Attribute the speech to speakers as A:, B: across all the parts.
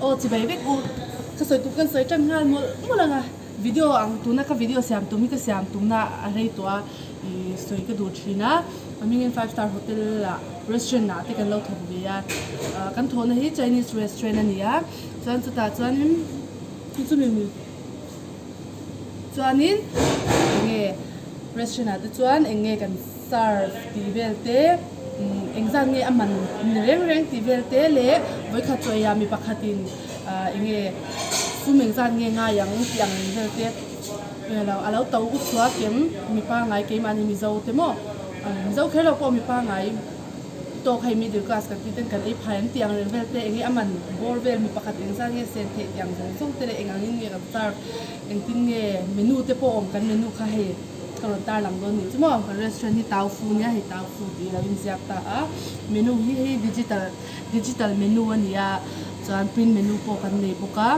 A: Aw chibai vek u. Ka sawi tum kan sawi tan nghal mawlh mawlh ang a. Video ang tuna ka video siam tum hi ka siam tumna a rei tawh a ih sawi ka duh thin a. A hmingin five star hotel ah restaurant ah te kan lo thawk ve a. Kan thawhna hi Chinese restaurant a ni a. Chuan chutah chuanin chumi chuanin eng nge restaurant ah te chuan eng nge kan serve tih vel te engzat nge a man ni reng reng tih vel te leh vawikhat chaw eiah mi pakhatin ah eng nge sum engzat nge ngai ang tih ang vel te eng a lo to u chhuak em mi pangngai keimahni mizo te maw mizo kher lo pawh mi pangngai tawk hei middle class kan tih ten kan ei phai an tih ang reng vel te eng nge a man bawr vel mi pakhat engzat nge sen theih tih ang zawng zawng te leh eng angin nge kan serve engtin nge menu te pawh awm kan menu kha hei. Ka rawn tar lang dawn nih chu maw kan restaurant hi tau fu nia hei tau fu tih lo inziak ta a menu hi hei digital digital menu a ni a chuan print menu pawh kan nei bawk a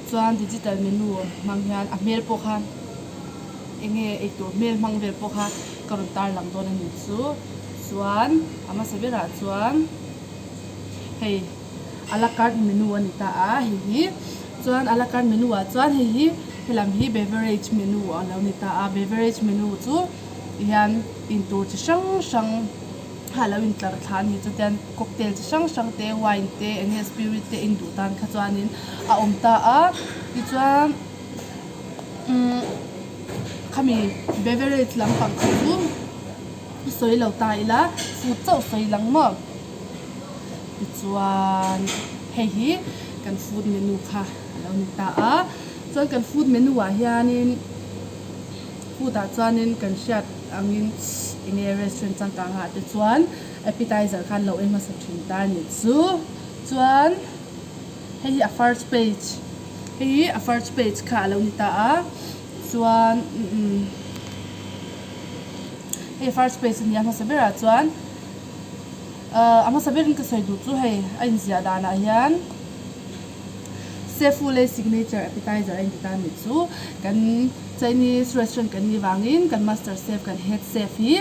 A: chuan digital menu hmang hian a hmel pawh kha eng nge eitur hmel hmang vel pawh kha ka rawn tar lang dawn a ni chu chuan a hmasa berah chuan hei. A la carte menu a ni ta a hei hi chuan a la carte menu ah chuan hei hi helam hi beverage menu a lo ni ta a beverage menu chu ti hian intur chi hrang hrang kha a lo intlar thla a ni chutiang cocktail chi hrang hrang te wine te eng nge spirit te in duh tan kha chuanin a awm ta a tichuan umm khami beverage lampang kha chu sawi lo ta ila food chauh sawi lang maw. Tichuan hei hi kan food menu kha a lo ni ta a, chuan kan food menu ah hianin food ah chuanin kan hriat angin eng nge restaurant changkang ah te chuan appetizer kha an lo ei hmasa thin ta a nih chu. Chuan hei hi a first page hei hi a first page kha a lo ni ta a, chuan umm hei first page a ni a hmasa berah chuan. A hmasa berin ka sawi duh chu hei a inziah danah hian Seafood leh signature appetizer a inti ta anih chu kan Chinese restaurant kan nih vangin kan master chef kan head chef hi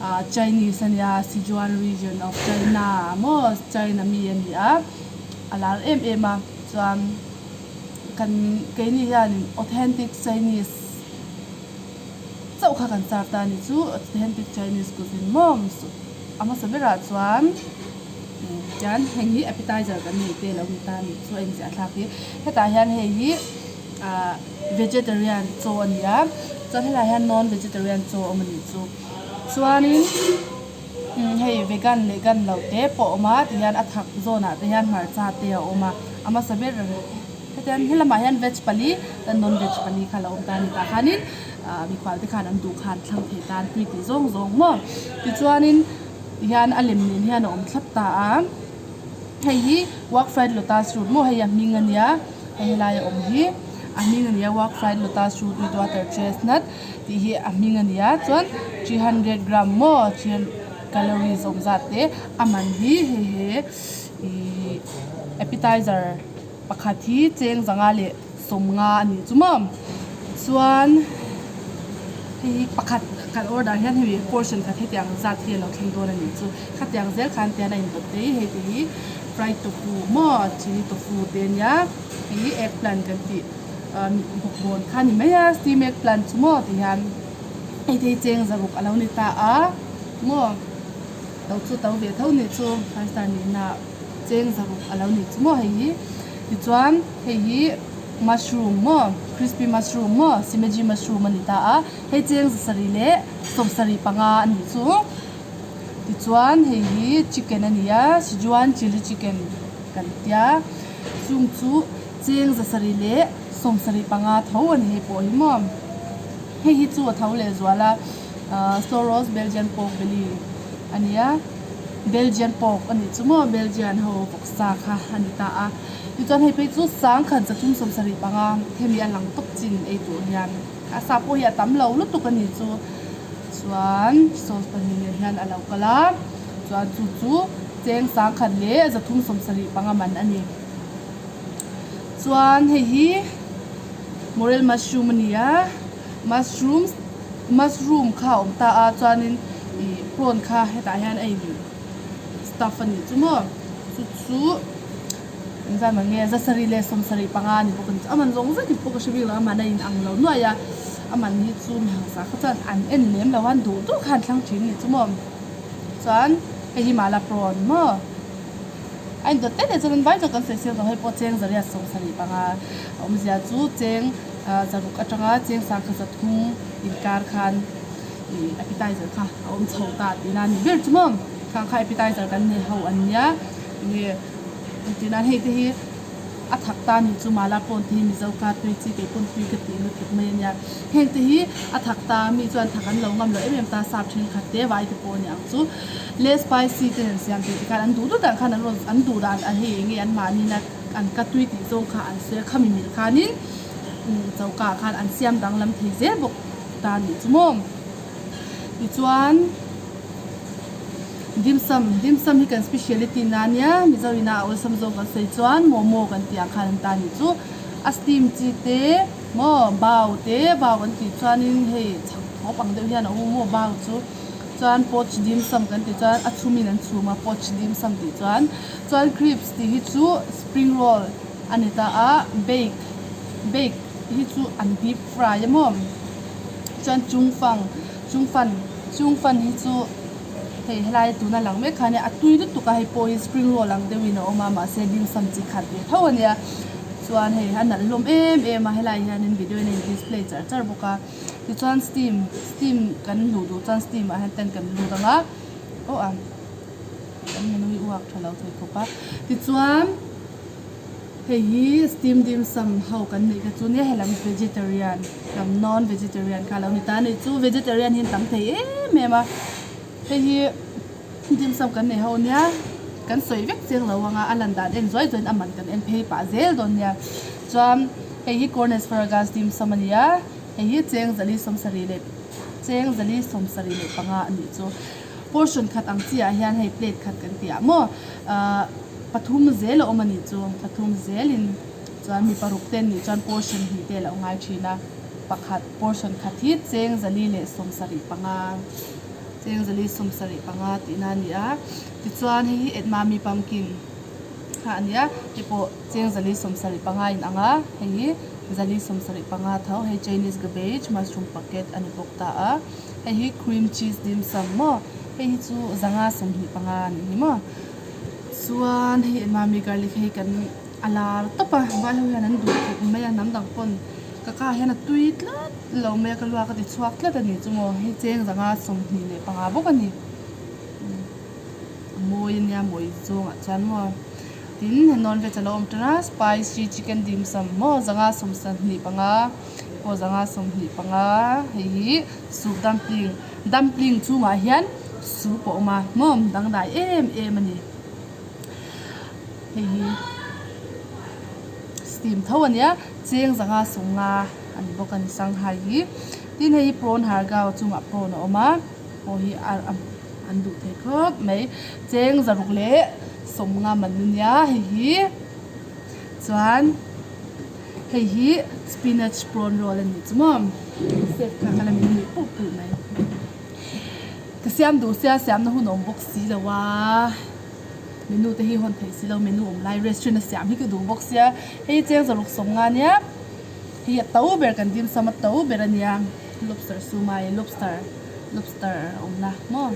A: ah Chinese a nia Sichuan region of China maw China mi a ni a a lar em em a chuan kan keini hianin authentic Chinese chauh kha kan serve ta anih chu authentic Chinese cuisine maw. A hmasa berah chuan tian heng hi appetizer kan nei te lo ni ta a nih chu a inziah thlak hi. Hetah hian hei hi ah vegetarian chaw a ni a chuan helaiah hian non vegetarian chaw a awm a nih chu. Chuanin hei vegan leh gan loh te pawh a awm a tihian a thak zawnah te hian hmarcha te a awm a a hmasa ber hetiang helamah hian veg pali chuan non veg pali kha a lo awm ta a ni tah khanin. ah mikhual te khan an duh khan thlang thei tan tui tih zawng zawng maw tichuanin tihian a lem nen hian a awm thlap ta a hei hi wok fried lotus root maw hei a hming a nia hei helai a awm hi a hming a nia wok fried lotus root with water chestnut tih hi a hming a nia chuan 300 gram maw calories awm zat te a man hi hei he ihh appetizer pakhat hi cheng zanga leh. 50 a nih chu maw chuan hei hi pakhat kan order hian hemi portion khat hetiang zat hi a lo thleng dawn a nih chu khatiang zel khan tian a indawt te hi hei te hi fried tofu maw chilli tofu te a nia hei hi eggplant kan tih ah bawkbawn kha a ni mai a steam eggplant chu maw ti hian hei te hi cheng zaruk a lo ni ta a maw to chu to ve tho a nih chu five star nihna ah. Cheng zaruk a lo ni chu maw hei hi tichuan hei hi mushroom maw crispy mushroom maw shimeji mushroom a ni ta a hei cheng zasarih leh 75 a nih chu tichuan hei hi chicken a ni a sichuan chilli chicken kan tia chung chu cheng zasarih leh 75 tho a ni hei pawh hi maw hei hi chu a tho leh zual a ahh slow roast belgian pork belly a ni a. Belgian pork a nih chu maw Belgian ho vawksa kha a ni ta a tichuan hei phei chu sangkhat 375 hemi a lang tawp chin ei tur hian a sa pawh hi a tam lo lutuk a nih chu chuan sauce pahnih nen hian a lo kal a chuan chu chu cheng sangkhat leh 375 man a ni chuan hei hi morel mushroom a ni a mushrooms mushroom kha a awm ta a chuanin ih prawn kha hetah hian a in stuff a nih chu maw chu chu. Engzat man nge 700 leh 75 a ni bawk a ni chu. A man zawng vek hi pawh ka hre bik lo a, man a in ang lo nuaih a, a man hi chu mi hausa kha chuan an en lem lo a, an duh duh kha an thlang thin a ni chu maw. Chuan hei hi mala prawn maw a in dawt te te chuan an vai chuan kan sawi sel tawh hei pawh cheng 875 a awmzia chu cheng zaruk atanga cheng sangkhat zathum inkar khan ih appetizer kha a awm chho ta tihna a ni ber chu maw. Khang kha appetizer kan nei ho an nia enge engtin nan hei te hi a thak ta nih chu mala pawn te hi mizo ka tui chi kei pawn tui ka tih lutuk mai ania heng te hi a thak ta mi chuan thak an lo ngam lo em em ta sap thenkhat te vai te pawh a ni ang chu le spicy te an siam thei te khan an duh duh dan khan an rawn an duh dan a hei enge an mahni na an ka tui tih zawng kha an sawi a khami mil khanin choka ah khan an siam danglam thei zel bawk ta nih chu maw tichuan. Dim sum, Dim sum hi kan speciality na ania, Mizo ina a awlsam zawk kan sawi chuan momo kan tih ang khan an ta nih chu. A steam chi te maw bao te bao kan tih chuanin hei chhak thawp ang deuh hian a awm a maw bao chu chuan poach dim sum kan tih chuan a chhumin an chhum a poach dim sum tih chuan chuan crisps tih hi chu spring roll a ni ta a bake bake hi chu an deep fry a maw chuan chung fang. Chung fan chung fan hi chu hei helai tuna lang mek kha ania a tui lutuk a hei pawh hi spring roll ang deuhin a awm a mahse dim sum chi khat ve tho ania chuan hei a nalh hlawm em em a helai hianin video in a in display char char bawk a tichuan steam steam kan luh duh chuan steam ah hian ten kan lut ang a aw a kan menu hi uak tha lo thei khawp a tichuan. Hei hi steam dim sum ho kan neih te chu nia helam vegetarian lam non vegetarian kha alo ni ta a ni chu vegetarian hi an tam thei em em a hei hi dim sum kan neih ho nia kan sawi vek chiang lo ang a a lan dan en zuai zuaiin a man kan en phei pah zel dawn nia chuan hei hi corn asparagus dim sum a ni a hei hi cheng zali sawmsarih leh cheng zali sawmsarih leh panga a nih chu portion khat ang chi ah hian hei plate khat kan tih ah maw ahh. Pathum zel a awm a nih chu, pathum zelin chuan mi paruk te an nih chuan portion hnih te a lo ngai thin a, pakhat portion khat hi cheng zali leh 75, cheng zali 75 tihna a ni a, tichuan hei hi edmami pumpkin kha a ni a, hei pawh cheng zali 75 in ang a, hei hi zali 75 tho, hei chinese cabbage mushroom packet a ni bawk ta a, hei hi cream cheese dim sum maw, hei hi chu zanga 25 a nih hi maw. Chuan hei mami garlic hei kan a lar tawp a vai ho hian an duh khawp mai a hnam dang pawn ka kah hian a tui tlat lo mai a ka luak a ti chhuak tlat a ni chu maw hei cheng zanga 25 bawk a ni a mawi a nia mawi zawngah chuan maw tin hei non veg a lo awm tan a spicy chicken dim sum maw zanga 25 pawh zanga 25 hei hi soup dumpling dumpling chungah hian. Soup a awm a hmawm dangdai em em a ni hei hi steam tho a nia cheng zanga 50 a ni bawk a ni sanghai hi tin hei hi prawn hargao chungah prawn a awm a pawh hi a an duh thei khawp mai cheng zaruk leh 50 man a nia hei hi chuan hei hi spinach prawn roll a nih chu maw sep kha ka la min nuih puk puk mai. Ka siam duh sia siamna hun a awm bawk si lo a, menu te hi hawn theih si lo menu awm lai restaurant a siam hi ka duh bawk sia hei cheng zaruk 50 ania hei a to ber kan dim sam a to ber ania lobster sumai lobster lobster awmna maw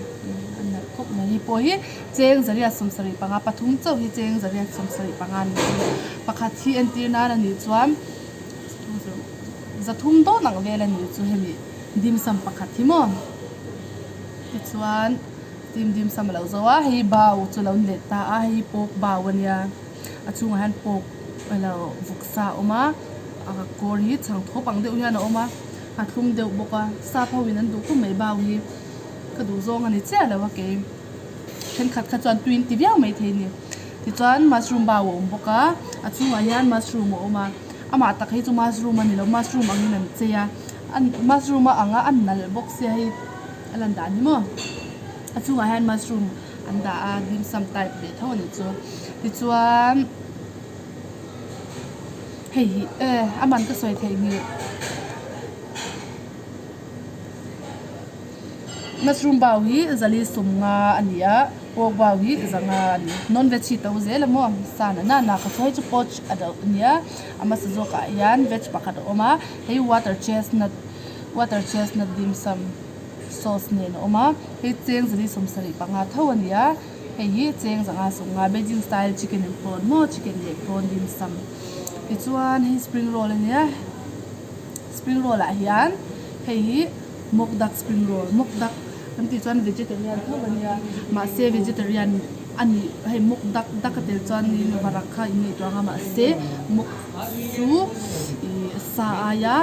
A: a nalh khawp mai hei pawh hi cheng zariat 75 pathum chauh hi cheng zariat 75 a ni pakhat hi entir nan a nih chuan zathum dawn ang vel a nih chu hemi. Dim sum pakhat hi maw tichuan steam dim sum a lo zo a hei bau chu a lo let ta a hei hi pork bau a nia a chhungah hian pork alo vawksa a awm a a kawr hi chhang thawp ang deuh hian a awm a a thlum deuh bawk a sap ho in an duh khawp mai bau hi ka duh zawng a ni chiah lo a kei thenkhat kha chuan tui an ti viau maithei a ni tichuan mushroom bau a awm bawk a a chhungah hian mushroom a awm a amah tak hi chu mushroom a ni lo mushroom angin an chei a. Mushroom a ang a a nalh bawk sia hei a lan dan hi maw a chungah hian mushroom an dah a dim sum type ve tho a nih chu tichuan hei hi e a man ka sawi theih nghilh mushroom bau hi zali 50 a ni a. Pork bao hi zanga a ni. Non veg hi to zel a maw sa na na na ka chu hei chu poach a deuh a nia a hmasa zawkah hian veg pakhat a awm a hei water chestnut water chestnut dim sum sauce nen a awm a hei cheng zali sawmsarih panga tho a ni a hei hi cheng zanga sawmnga beijing style chicken and prawn maw chicken leh prawn dim sum tichuan hei spring roll a nia spring roll ah hian hei hi mok duck spring roll mok duck kan tih chuan vegetarian tho a nia mahse vegetarian a nih hei mok duck duck a tel chuanin varak kha in ngaihtuah ang a mahse mok chu ih sa aia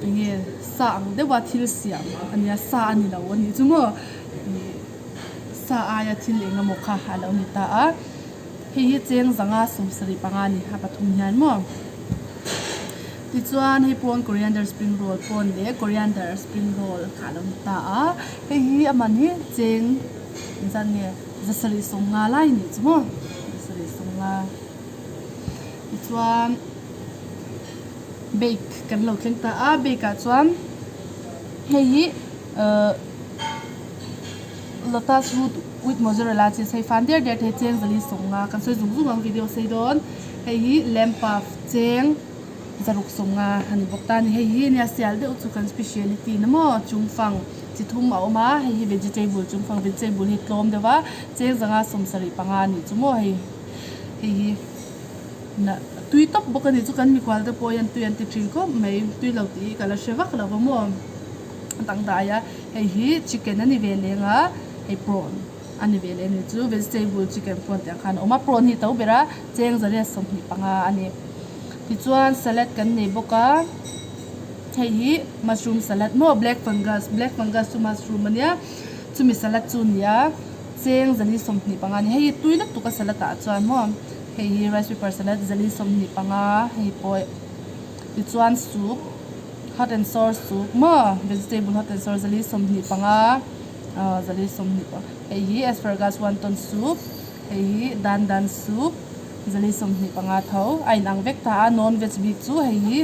A: eng nge sa ang deuha thil siam a nia sa a ni lo a nih chu maw ih sa aia thil eng emaw kha a lo ni ta a hei hi cheng zanga sawmsarih panga a ni a pathum hian maw. Tichuan hei pawn coriander spring roll pawn leh coriander spring roll kha a lo ni ta a hei hi a man hi cheng engzat nge zasarih sawmnga lai a nih chu maw zasarih sawmnga tichuan bake kan lo thleng ta a bake ah chuan hei hi ahh lotus root with mozzarella cheese hei fan der der te hi cheng zali sawmnga kan sawi zung zung ang video sei dawn hei hi lamb puff cheng zaruk sawmnga a ni bawk ta a ni hei hi nia sial deuh chu kan speciality na maw chungfang chi thum a awm a hei hi vegetable chungfang vegetable hi tlawm deuh va cheng zanga sawmsarih panga a nih chu maw hei hei hi nah tui tawp bawk a ni chu kan mikhual te pawh hian tui an ti thin khawp mai tui lo tih hi ka la hre vak lo va maw a dangdai a hei hi chicken a ni ve leng a hei prawn. a ni ve leh a ni chu vegetable chicken prawn tih ang khan a awm a prawn hi a to ber a cheng zariat 25 a ni tichuan salad kan nei bawk a hei hi mushroom salad maw black fungus black fungus chu mushroom a nia chumi salad chu a ni a cheng zali 25 a ni hei hi tui lutuk a salad ah chuan maw hei hi rice paper salad zali 25 hei pawh tichuan soup hot and sour soup maw vegetable hot and sour zali 25. Aw zali 20 pawh hei hi asparagus wonton soup hei hi dan dan soup zali 25 tho a inang vek ta a non veg bik chu hei hi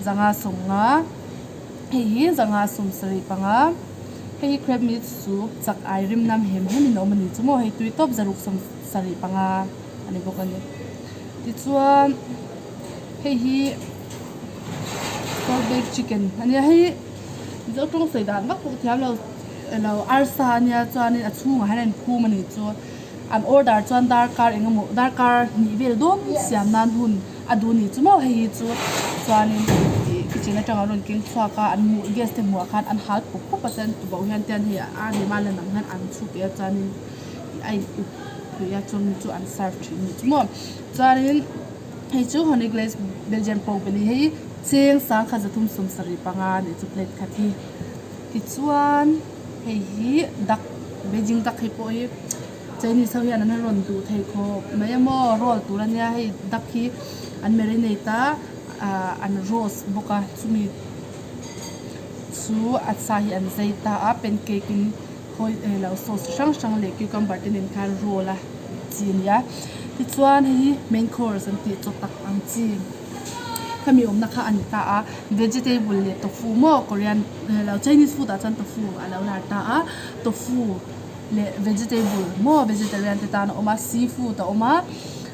A: zanga 50 hei hi zanga 75 hei hi crab meat soup chak ai rim nam hem hem in a awm a ni chu maw hei tui tawp zaruk 75 a ni bawk a ni tichuan hei hi salt baked chicken a nia hei hi mizo tawng sawi dan vak pawh thiam lo. Elo arsa ania chuanin a chhungah hian a inphum a nih chu an order chuan darkar eng emaw darkar hnih vel dawn siam nan hun a duh a nih chu maw hei hi chu chuanin ih kitchen atang an rawn keng chhuak a an hmuh gas te hmuh ah khan an hal pup pup a chuan tuboh hian te hian hei a rima lan ang hian an chhuk leh a chuanin a in up pui a chuan chu an serve thin a nih chu maw chuanin hei chu honey glaze belgian pork belly hei cheng sangkhat 375 a nih chu plate khat hi. Tichuan hei hi duck Beijing duck hei pawh hi Chinese ho hian an rawn duh thei khawp mai a maw roll tur a nia hei duck hi an marinate a ah an roast bawk a chumi chu a sa hi an zai ta a pancake in hawi eh lo sauce chi hrang hrang leh cucumber te nen khan roll a chi a ni a tichuan hei hi main course an tih chaw tak ang chi. Khami awmna kha a ni ta a vegetable leh tofu maw korean lo chinese food ah chuan tofu a lo lar ta a tofu leh vegetable maw vegetarian te tan a awm a seafood a awm a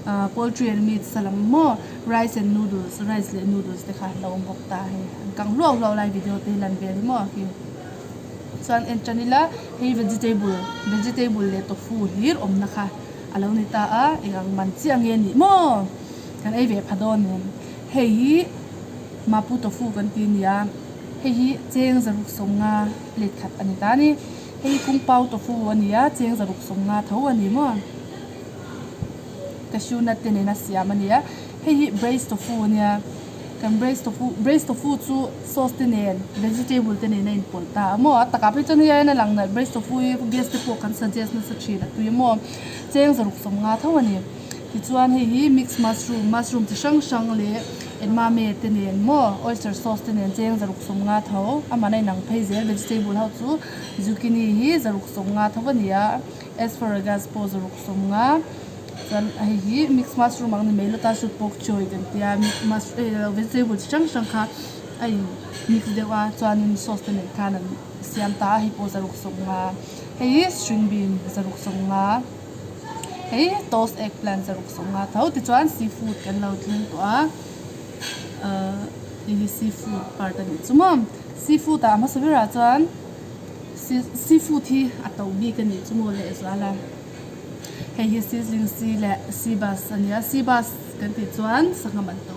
A: ah poultry and meat salam maw rice and noodles rice leh noodles te kha an lo awm bawk ta a hei an kang hluau hluau lai video te hi lan vel hi maw khi chuan en tan ila hei vegetable vegetable leh tofu hlir awmna kha a lo ni ta a eng ang man chiah nge a nih maw. Kan ei ve pha dawn em? Hei hi Mapu tofu kan ti a ni a, hei hi cheng 650 plate khat a ni ta a ni. Hei hi kung pau tofu a ni a, cheng 650 tho a ni maw? Cashew nut te nena siam a ni a. Hei hi braised tofu a nia, kan braised tofu braised tofu chu sauce te nen vegetable te nen a inpawlh ta a maw? A takah phei chuan hei aiin a lang nalh braised tofu hi guest te pawh kan suggest nasa thin a tui a maw? Cheng 650 tho a ni. Tichuan hei hi mix mushroom, mushroom chi hrang hrang leh edmame te nen maw oyster sauce te nen cheng 650 tho a man a inang phei zel vegetable ho chu zucchini hi 650 tho a ni a asparagus pawh 650 chuan hei hi mix mushroom ang ni mai lotus root bok choy kan tia vegetable chi hrang hrang kha a in mix deuh a chuanin sauce te nen khan an siam ta a hei pawh 650. Hei hi string bean zaruk sawnga hei toast eggplant zaruk sawnga tho tichuan seafood kan lo thleng tawh a ahh hei hi seafood part a nih chu maw seafood ah a hmasa berah chuan seafood hi a to bik a nih chu maw lehzual a hei hi sizzling sea leh sea bass a ni a sea bass kan tih chuan sangha man to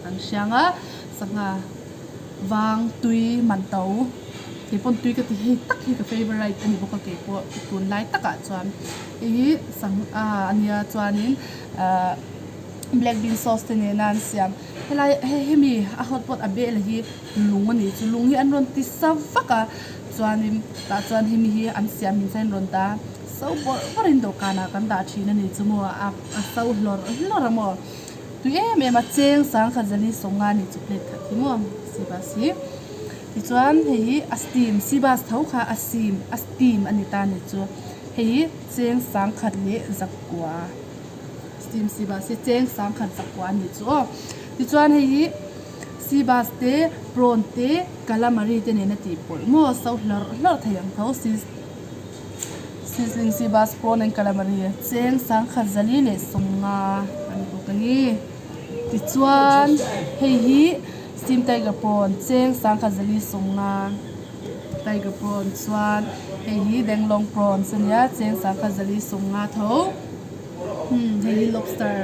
A: kan hriang a sangha vang tui man to kei pawn tui ka ti hei tak hi ka favourite a ni bawk a kei pawh tunlai takah chuan hei hi sangha a nia chuanin ahh black bean sauce te nena an siam helai hei hemi a hotpot a bel hi lung a nih chu lung hi an rawn ti sa vak a chuanin tah chuan hemi hi an siam in chuan rawn dah a so bawrh bawrhin dawhkanah kan dah thin a ni chu maw a a so hlawrh hlawrh a maw tui em em a cheng sangkhat zali sawnga a nih chu plate khat hi maw sivas hi tichuan hei hi a steam sivas tho kha a sim a steam a ni ta a ni chu hei hi cheng sangkhat leh zakua steam sivas hi cheng sangkhat zakua a nih chu aw tichuan hei hi sivas te prawn te calamari te nen a tih pawlh maw so hlawrh hlawrh thei ang tho sizzling sivas prawn and calamari cheng sangkhat zali leh sawnga a ni bawk a ni tichuan hei hi steam tiger prawn cheng sangkhat zali sawnga tiger prawn chuan hei hi denglong prawns a nia cheng sangkhat zali sawnga tho hmm hei hi lobster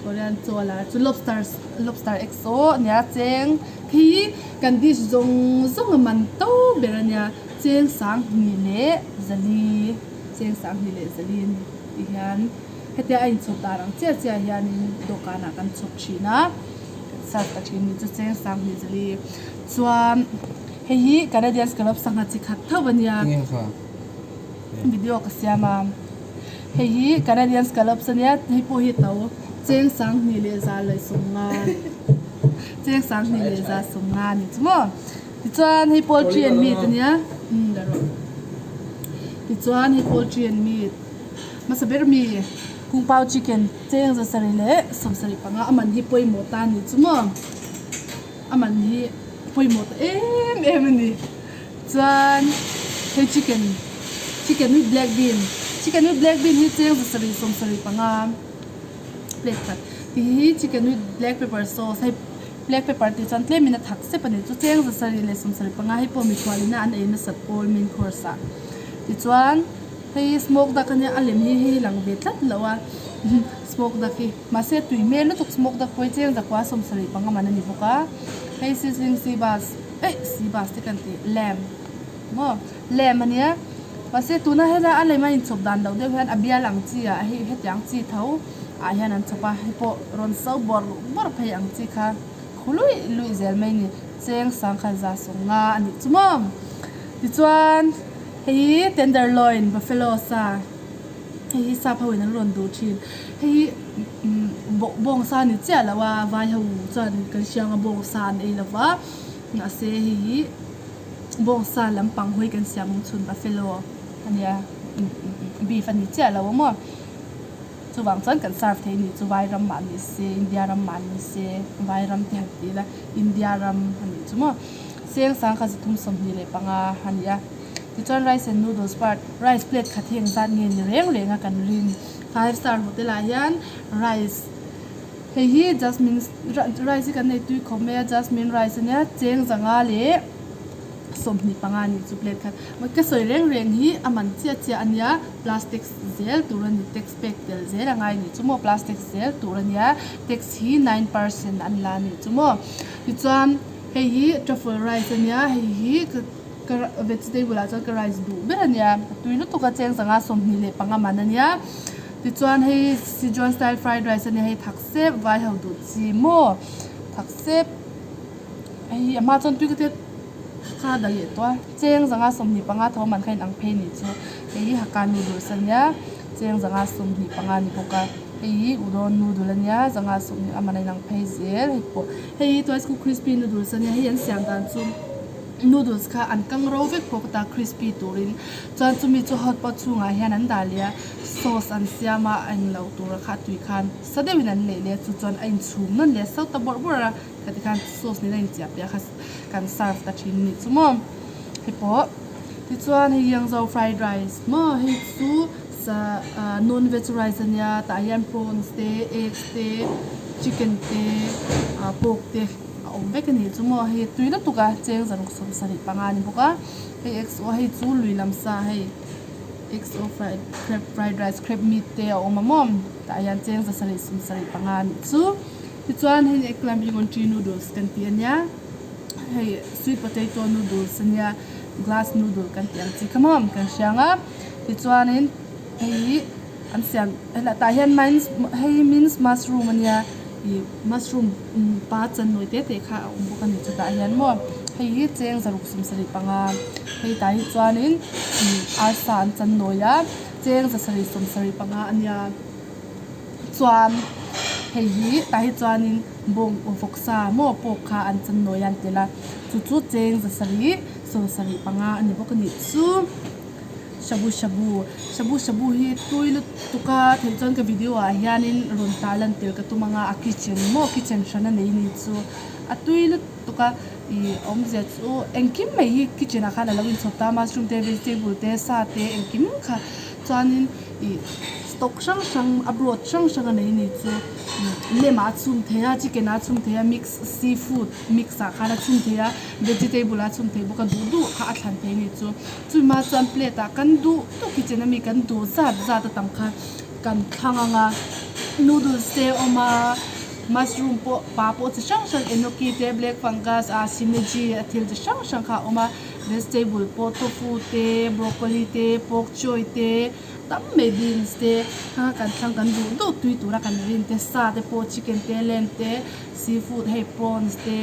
A: Korean chaw lar chu lobster lobster XO a nia cheng khi kan dish zawng zawng a man to ber a nia cheng sanghnih leh zali cheng sanghnih leh zali a ni tih hian hetia a inchhawp dan ang chiah chiah hianin dawhkanah kan chhawp thin a kan serve ta thin a ni chu cheng sanghnih zali chuan hei hi Canadian scallop sangha chi khat tho a nia video ka siam a. Hei hi Canadian scallops a nia hei pawh hi to cheng sanghnih leh za leh sawmnga cheng sanghnih leh za sawmnga a ni chu maw tichuan hei poultry and meat a nia umm la rawh tichuan hei poultry and meat hmasa ber mi kung pao chicken cheng za sarih leh sawmsarih panga a man hi pawimawh ta a ni chu maw a man hi pawimawh ta em em a ni. Chuan hei chicken chicken with black bean chicken with black bean hi cheng zasarih sawmsarih panga plate khat tih hi chicken with black pepper sauce hei black pepper tih chuan tlemin a thak sep a ni chu cheng zasarih leh sawmsarih panga hei pawh mikhual ina an ei nasat pawl main course ah tichuan hei smoke duck ania a lem hi hei lang ve tlat lo a smoke duck hi mahse tui hmel lutuk smoke duck pawh hi cheng zakua sawmsarih panga man a ni bawk a hei sizzling sea bass. Eih sea bass te kan tih lamb maw lamb a nia mahse tuna heta a lem a inchhawp dan loh deuh hian a bial ang chi ah hei hetiang chi tho ah hian an chhawp a hei pawh rawn so bawrh bawrh phei ang chi kha khu luih luih zel mai a ni cheng sangkhat za sawnga a nih chu maw tichuan hei hi tenderloin buffalo sa. Hei hi sap ho in an rawn duh thin. Hei hi bawngsa a ni chiah lo a, vai ho chuan kan hria anga bawngsa an ei lo va, mahse hei hi bawngsa lampang hawi kan siam awm chhun buffalo a nia beef a ni chiah lo a maw. Chuvang chuan kan serve thei a ni chu vai ram mah ni se India ram mah ni se vai ram te han ti ila India ram a nih chu maw. Seng sangkhat zathum 25 a ni a. Tichuan rice and noodles part rice plate khat hi engzat nge ni reng reng a kan rin five star hotel ah hian rice hei hi jasmine rice hi kan nei tui khawp mai a jasmine rice ania cheng zanga leh 25 a nih chu plate khat ka sawi reng reng hi a man chiah chiah ania plastic zel tur a ni tax pek tel zel a ngai a nih chu maw plastic zel tur ania tax hi 9% an la a nih chu maw tichuan hei hi truffle rice ania hei hi Ka vegetable ah chuan ka rice duh ber a nia a tui lutuk a cheng zanga 25 man a nia tichuan hei sichuan style fried rice a nia hei thak sep vai ho duh chi maw thak sep hei a hma chuan tui ka tia kha dah leh tawh a cheng zanga 25 tho man kha in ang phei a nih chu hei hi hakka noodles a nia cheng zanga 25 a ni bawk a hei hi udon noodle a nia zanga 20 a man a inang phei zel hei pawh hei hi twice cooked crispy noodles a nia hei an siam dan chu. Noodles kha an kang ro vek bawk ta crispy turin chuan chumi chu hot pot chhungah hian an dah leh a sauce an siam a a englo tura kha a tui khan sa deuhin an leih leh a chu chuan a inchhum nawn leh a so ta bawrh bawrh a khati khan sauce nen a inchiah piah kha kan serve ta thin a nih chu maw hei pawh. Tichuan hei Yangzhou fried rice maw hei chu sa ah non veg rice ania tah hian prawns te eggs te chicken te ah pork te a awm vek a nih chu maw hei tui lutuk a cheng zaruk 75 a ni bawk a hei X_O hei chu lui lam sa hei X_O fried crab fried rice crab meat te a awm a maw tah hian cheng 775 a nih chu tichuan hei egg climbing on tree noodles kan tih ania hei sweet potato noodles ania glass noodle kan tih ang chi kha maw kan hria ang a tichuanin hei hi an siam helai tah hian mines hei means mushroom ania ih mushroom pa chan nawi te te kha a awm bawk a ni chutah hian maw hei hi cheng 675 hei tah hi chuanin ih arsa an chan nawi a cheng 775 ania. Chuan hei hi tah hi chuanin bawng vawksa maw pawh kha an chan nawi a an tel a chu chu cheng 775 a ni bawk a nih chu shabu shabu shabu shabu hi tui lutuk a theih chuan ka video ah hianin rawn tar lan tel ka tum ang a a kitchen maw kitchen hran a nei a ni chu a tui lutuk a ih awmzia chu engkim mai hi kitchen ah khan a lo inchhawp ta a mushroom te vegetable te sa te engkim kha chuanin ih stock hrang hrang a broth hrang hrang a nei a ni chu lem ah a chhum thei a chicken ah a chhum thei a mix seafood mix ah khan a chhum thei a vegetable ah a chhum thei bawk a duh duh kha a thlan thei a ni chu chumi hma chuan plate ah kan duh duh kitchen ami kan duh zat zat a tam kha kan thlang ang a noodles te a awm a mushroom pawh pa pawh chi hrang hrang enoki te black fungus ah shimeji a thil chi hrang hrang kha a awm a vegetable pawh tofu te broccoli te pork choy te tam mai beans te kha kan thlang kan duh duh tui tura kan rin te sa te pawh chicken te lamb te seafood hei prawns te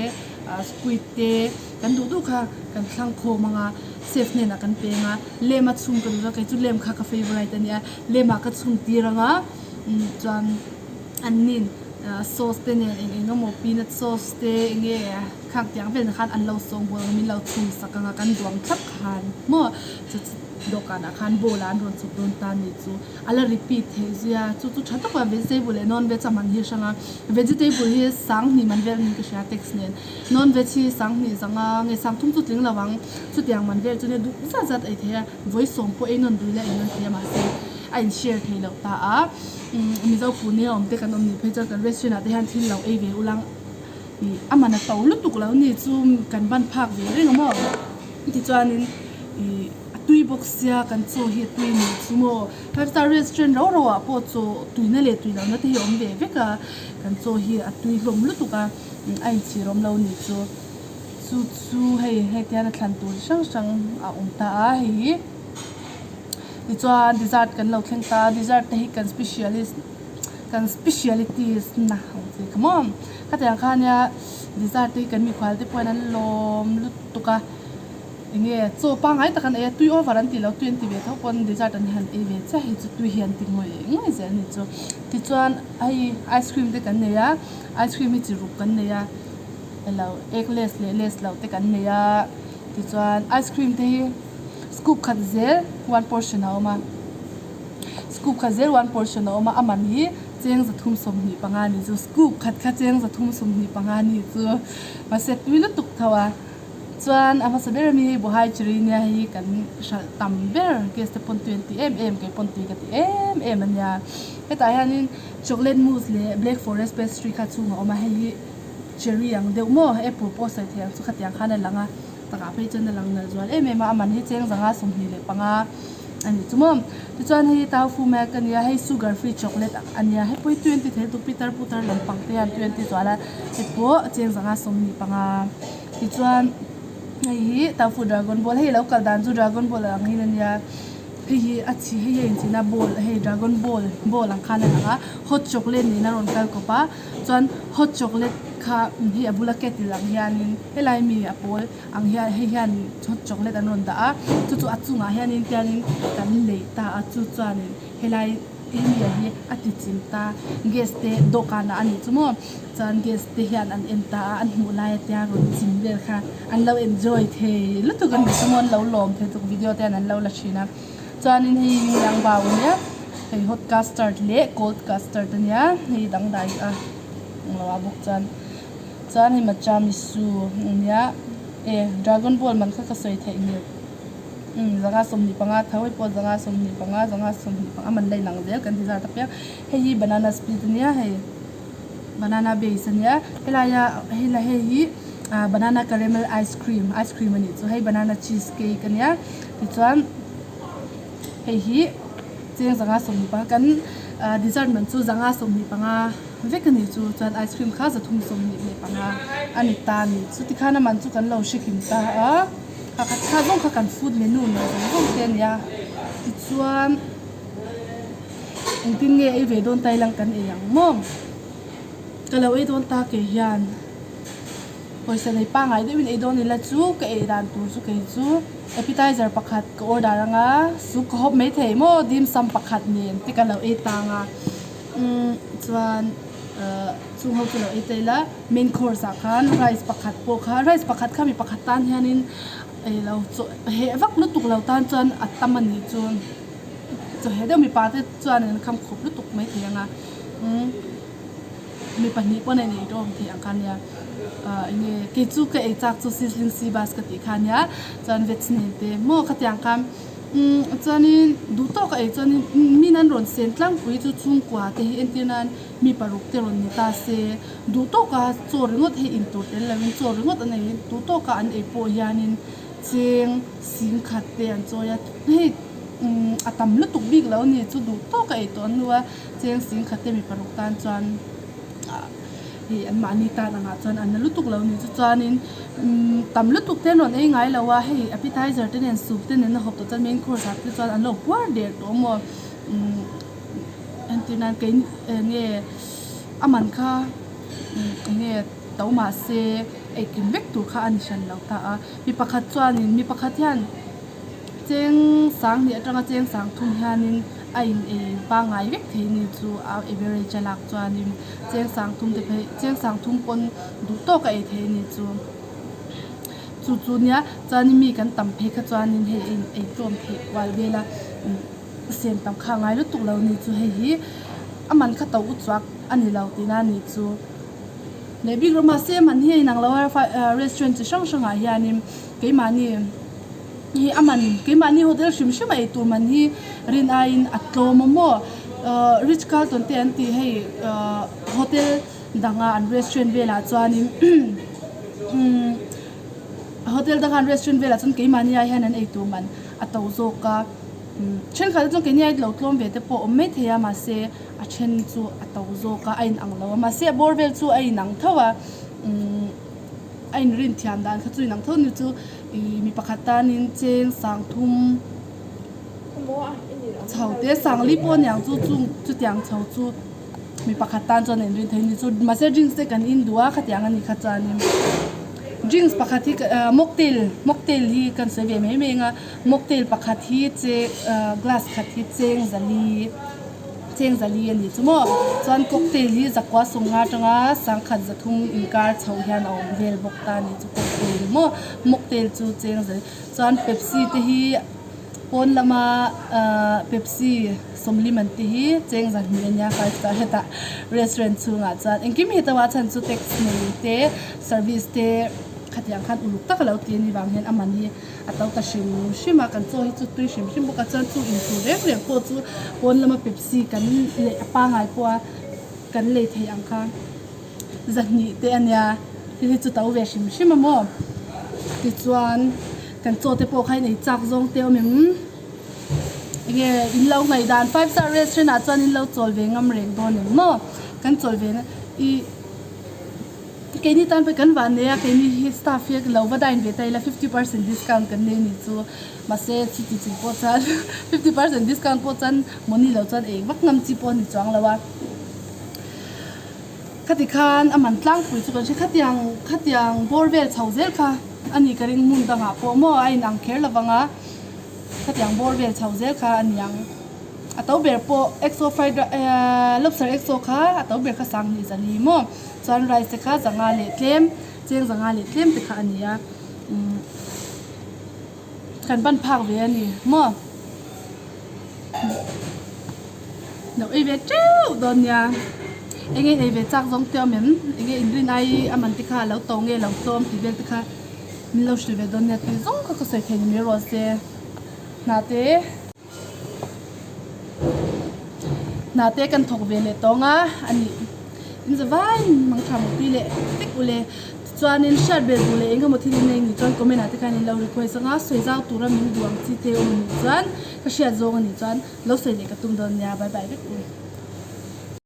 A: ah squid te kan duh duh kha kan thlang khawm ang a chef hnenah kan peng a lamb a chhung ka duh a kei chu lamb kha ka favourite a nia lamb ah ka chhung tir ang a chuan an nin ah sauce te nen eng eng emaw peanut sauce te eng nge khang tiang velah khan an lo sawngbawl ang a min lo chhung sak ang a kan duang thlap khan maw chu chu dawhkanah khan bowl ah an rawn chhuk dawn ta ni chu a la repeat theih zui a chu chu tha tak a vegetable leh non veg a man hi hrang a vegetable hi sanghnih man vel niin ka hria tax nen non veg hi sanghnih zanga nge sangthum chu tling lo ang chutiang man vel chu nia duh zat zat ei thei a vawi sawm pawh ei nawn duh ila ei nawn thei a mahse a in share thei loh ta a mizo pune a awm te kan awm nih phei chuan kan restaurant ah te hian thil lo ei ve ulang. Ih a man a to lutuk lo ni chu kan ban phak ve reng a maw tichuanin ih a tui bawk sia kan chaw hi a tui ni chu maw five star restaurant rau rau ah pawh chaw tuina leh tui lohna te hi a awm ve vek a kan chaw hi a tui hlawm lutuk a a inchhir awm lo ni chu chu chu hei heti hian a thlan tur chi hrang hrang a awm ta a hei hi tichuan dessert kan lo thleng ta a dessert te hi kan specialist kan specialities na ang chi kha maw khatiang kha ania dessert te hi kan mikhual te pawhin an lawm lutuk a enge chaw pangngai tak an ei a tui over an tih loh tui an ti ve tho pawn dessert an han ei ve chiah hi chu tui hi an ti ngawih ngawih zel a ni chu tichuan hei ice cream te kan nei a ice cream hi chi ruk kan nei a elo egg less leh less loh te kan nei a tichuan ice cream te hi scoop khat zel one portion a awm a. Scoop khat zel one portion a awm a, a man hi cheng 325 ni chu scoop khat kha cheng 325 ni chu mahse tui lutuk tho a chuan a hmasa ber ami hei Buhai Chiri nia hei hi kan hralh tam ber guest te pawn tui an ti em em kei pawn tui ka ti em em a nia hetah hianin chocolate mousse leh black forest pastry kha chhungah a awm a hei hi cherry ang deuh maw apple pawh sawi thei ang chu khatiang khan a lang a. Takah phei chuan a lang nalh zual em em a, a man hi cheng 125 a nih chu maw. Tichuan hei hi tofu milk a nia, hei sugar free chocolate a nia, hei pawh hi tui an ti thei lutuk pitar putar lampang te hian tui an ti zual a, hei pawh cheng 125. Tichuan hei hi tofu dragon ball, hei lo kal dan chu dragon ball ang hin a nia, hei hi a chhi hei hi a inchhin a ball hei dragon ball ball ang khan a lang a, hot chocolate nen a rawn kal kawp a, chuan hot chocolate kha hei a bula kettle ang hianin. Helai mi a pawl ang hian hei hian hot chocolate an rawn dah a chu chu a chungah hianin tianin kan lei ta a chu chuanin helai hemi ah hi a ti chim ta gas te dawhkanah a nih chu maw chuan gas te hian an en ta a an hmuh lai a tia rawn chim vel kha an lo enjoy thei lutuk a ni chu maw an lo lawm thei tuk video te hian an lo la thin a chuanin hei yang bau ania hei hot custard leh cold custard ania hei dangdai a englo ah bawk chuan. Chuan hei matcha misu ania e dragon ball man kha ka sawi theih hmel. Umm 125 tho hei pawh 125 125 a man la inang zel kan ti zat apiang hei hi banana split ania hei banana base ania helaia hei hei hi ah banana caramel ice cream ice cream anih chu hei banana cheese cake ania tichuan hei hi cheng 125 kan ah dessert man chu 125 vek anih chu chuan ice cream kha 325 ani ta a ni chu tikhan a man chu kan lo hre hlim ta a. Pakhat kha zawng kha kan food menu nen zawng zawng te a ni a tichuan engtin nge ei ve dawn ta ila kan ei ang maw ka lo ei dawn ta ke hian pawisa nei pangngai deuhin ei dawn ila chu ka ei dan tur chu kei chu appetizer pakhat ka order anga soup ka hawp maithei maw dim sum pakhat nen te ka lo ei tang a umm chuan ahh chung ho chu lo ei ta ila. Main course ah khan rice pakhat pawh kha rice pakhat kha mi pakhat tan hianin ei lo chaw heh vak lutuk lo tan chuan a tam a nih chu chaw heh deuh mipa te chuan an kham khawp lutuk mai thei ang a umm mi pahnih pawn a inei tawm theih ang kha nia ah eng nge kei chu ka ei chak chu sizzling sea bass ka tih kha nia chuan veg nen te maw khatiang khan umm chuanin duh tawk a ei chuanin mi nan rawn sen tlangpui chu chhungkua te hi entir nan. Mi paruk te rawn ni ta se, duh tawka chaw ringawt hei in tur tel lovin chaw ringawt an ei duh tawka an ei pawh hianin cheng sing khat te an chawi a, hei umm a tam lutuk bik lo a ni chu duh tawka ei tawh an nu a, cheng sing khat te mi paruk tan chuan ah hei an mahni tan angah chuan an na lutuk lo a ni chu chuanin umm tam lutuk te an rawn ei ngai lo a, hei appetizer te nen soup te nen a hawp tawh chuan main course ah te chuan an lo puar der tawh a maw umm. Entir nan kei eng nge a man kha eng nge to mahse eikim vek tur kha a ni hran lo ta a mi pakhat chuanin mi pakhat hian cheng sanghnih atanga cheng sang thum hianin a in ei pangngai vek thei ni chu a average a lak chuanin cheng sang thum te phei cheng sang thum pawn duh tawk a ei thei a ni chu chu chu nia chuanin mi kan tam phei kha chuanin hei a in ei tlawm theih kual vel a. Siam tam kha ngai lutuk lo ni chu hei hi a man kha to u chuak a ni lo tihna a ni chu leh bik rawh mahse a man hi a inang lo a restaurant chi hrang hrangah hianin keimahni hi a man keimahni hotel hrim hrim a eitur man hi rin aiin a tlawm a maw ahh rich carlton te an tih hei ahh hotel danga an restaurant velah chuanin umm hotel danga an restaurant velah chuan keimahni ah hian an eitur man a to zawk a. Thenkhat chuan keini a lo tlawm ve te pawh a awm maithei a mahse a then chu a to zawk a a inang lo a mahse a bawr vel chu a inang tho a umm a inrin thiam dan kha chu a inang tho ni chu ih mi pakhat tanin cheng sang thum chho te sangli pawh a niang chu chung chutiang chho chu. Mi pakhat tan chuan a inrin thei a ni chu mahse drinks te kan in duh a khatiang a nih kha chuanin drinks pakhat hi ah mocktail mocktail hi kan sawi ve mai mai ang a mocktail pakhat hi che ah glass khat hi cheng zali cheng zali a ni chu maw chuan cocktail hi zakua sawmnga atanga sangkhat zathum inkar chho hian a awm vel bawk ta a ni chu cocktail maw mocktail chu cheng zali chuan pepsi te hi pawn lama ah pepsi. Sawmlim an tih hi cheng zahnih a nia five star hetah restaurant chhungah chuan engkim hi to a chhan chu tax nei te service te khatiang khan uluk tak a lo ti a nih vang hian a man hi a to ta hrim hrim a kan chaw hi chu tui hrim hrim bawk a chuan chu intur reng reng pawh chu pawn lama pepsi kan leh a pangngai pawha kan lei theih ang kha zahnih te a nia hei hi chu to ve hrim hrim a maw tichuan kan chaw te pawh kha in ei chak zawng te awm em. Enge in lo ngaihdan five star restaurant ah chuan in lo chawl ve ngam reng dawn em maw kan chawl ve na ih keini tan pawh kan van nei a keini hi staff hi lo va dine ve ta ila 50% discount kan nei anih chu mahse chuti chung pawh chuan 50% discount pawh chuan mawni lo chuan ei vak ngam chi pawh a ni chuang lo a khati khan a man tlangpui chu kan hria khatiang khatiang bawr vel chho zel kha a ni ka ring hmun dangah pawh maw a inang kher lovang a. Khatiang bawr vel chho zel kha a niang. A to ber pawh XO fried rice ehh lobster XO kha a to ber kha sanghnih zali maw chuan rice te kha zanga leh tlem cheng zanga leh tlem te kha a ni a umm kan ban phak ve a ni maw lo ei ve teuh dawn nia eng nge ei ve chak zawng te awm em eng nge inrin ai a man te kha a lo to nge lo tlawm tih vel te kha. Min lo hrilh ve dawn nia tih zawng kha ka sawi thei ni mai rawh se. Hna te hna te kan thawk ve leh tawng a a nih in za vaiin mangtha mawpui leh vek ule tichuanin hriat belh duh leh eng emaw thil in nei nih chuan comment ah te khan in lo request anga sawi zau tura min duh ang chi te awm anih chuan ka hriat zawng anih chuan lo sawi leh ka tum dawn nia bye bye vek u.